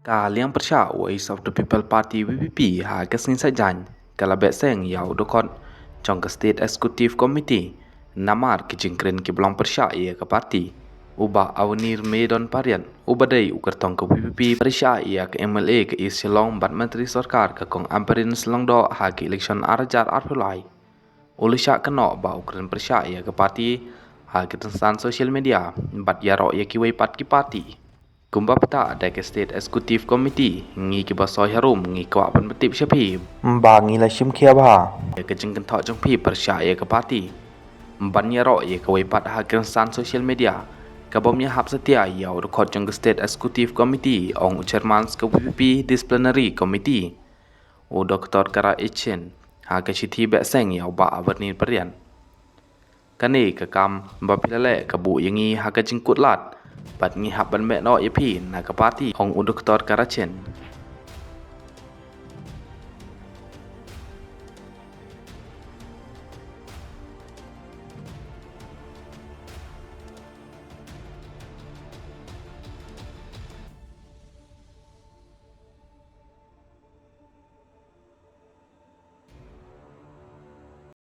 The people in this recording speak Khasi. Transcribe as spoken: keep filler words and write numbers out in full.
Ka liang pyrshah Voice of the People Party, V P P, ha ka sngi Saitjaiñ ka la beh seng ïa u dkhot jong ka State Executive Committee namar ki jingkren ki ba long pyrshah ïa ka party. U Bah Avenir Maydon Pariat, u ba dei u kyrtong ka V P P, pyrshah ïa ka M L A ka East Shillong bad Myntri Sorkar ka Kong Ampareen Lyngdoh ha ka election ar hajar arphew lai. U la shah kynnoh ba u kren pyrshah ïa ka party ha ki rynsan social media bad ïaroh ïa kiwei pat ki party. Kumba pyrta da ka State Executive Committee, ngi ki ba soi harum ngi kwah ban pyntip sha phi ba ngi la shim khia bha ïa ka jingkynthoh jong phi pyrshah ïa ka party ban ïaroh ïa kawei pat ha ki rynsan social media ka bym ïahap satia ïa u dkhot jong ka State Executive Committee, ong u Chairman ka V P P Disciplinary Committee, u Doktor Kara H Shin, ha ka shithi beh seng ïa u Bah Avenir Pariat. Kane ka kam ba phi la leh ka buh ïa ngi ha ka jingkut lad bad ngi hap ban meh noh ïa phi na ka party, ong u Doktor Kara H Shin.